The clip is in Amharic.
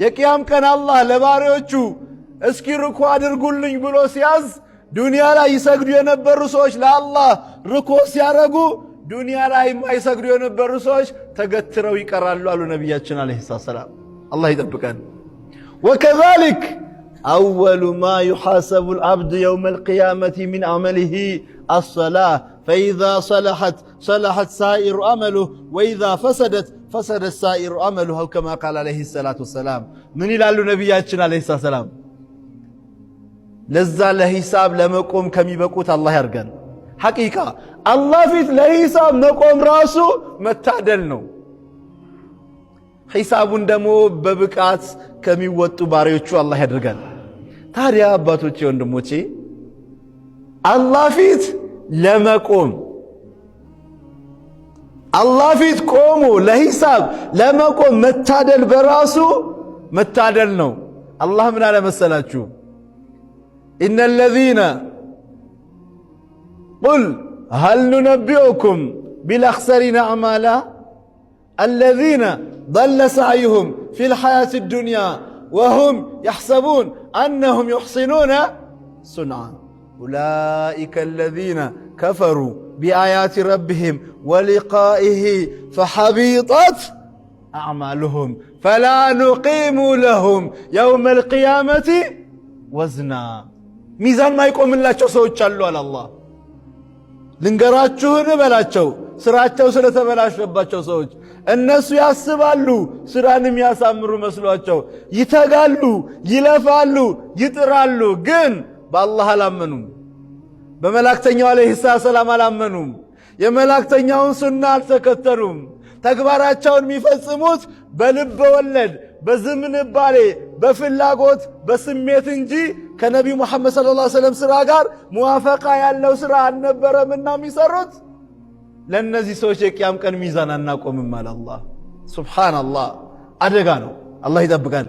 የቅያም ቀን አላህ ለባሪዎቹ እስኪ ርኩ አድርጉልኝ ብሎ ሲያዝ ዱንያ ላይ ይሰግዱ የነበሩ ሰዎች ለአላህ ርኩ ሲያረጉ ዱንያ ላይ የማይሰግዱ የነበሩ ሰዎች ተገትረው ይቀራሉ አሉ ነቢያችን عليه السلام። አላህ ይጠብቀን። وكذلك أول ما يحاسب العبد يوم القيامة من عمله الصلاة فإذا صلحت صلحت سائر عمله وإذا فسدت فسد سائر عمله أو كما قال عليه الصلاة والسلام። ምን ይላሉ ነቢያችን عليه السلام? ለዛ ለሂሳብ ለመቆም ከሚበቁት አላህ ያርገን። حقيقة አላህ ፊት ለሂሳብ መቆም ራሱ መታደል ነው። ሂሳቡን ደግሞ በብቃት ከሚወጡ ባሪዎቹ አላህ ያድርገን። ታዲያ አባቶቼ ወንድሞቼ፣ አላህ ፊት ለመቆም፣ አላህ ፊት ቆሞ ለሂሳብ ለመቆም መታደል በራሱ መታደል ነው። አላህ ምን አለ መሰላችሁ? إن الذين قل هل ننبئكم بالأخسرين أعمالا الذين ضل سعيهم في الحياة الدنيا وهم يحسبون أنهم يحسنون صنعا أولئك الذين كفروا بآيات ربهم ولقائه فحبطت أعمالهم فلا نقيم لهم يوم القيامة وزنا። ሚዛን ማይቆምላቸው ሰዎች አሉ አለ አላህ። ልንገራችሁን በላቸው፣ ስራቸው ስለተበላሸባቸው ሰዎች። እነሱ ያስባሉ ስራን የሚያሳምሩ መስሏቸው፣ ይተጋሉ፣ ይለፋሉ፣ ይጥራሉ። ግን በአላህ አላመኑም። በመላእክተኛው عليه السلام አላመኑም። የመላእክተኛውን ሱና አልተከተሉም። ተግባራቸውን የሚፈጽሙት በልብ ወለድ፣ በዝንባሌ፣ በፍላጎት፣ በስሜት እንጂ ከነቢዩ ሙሐመድ صلى الله عليه وسلم ስራ ጋር ሙዋፈቃ ያለው ስራ አልነበረምና የሚሰሩት። ለእነዚህ ሰዎች የቅያም ቀን ሚዛን አናቆምም አለ አላህ። سبحان الله፣ አደጋ ነው። አላህ ይጠብቀን።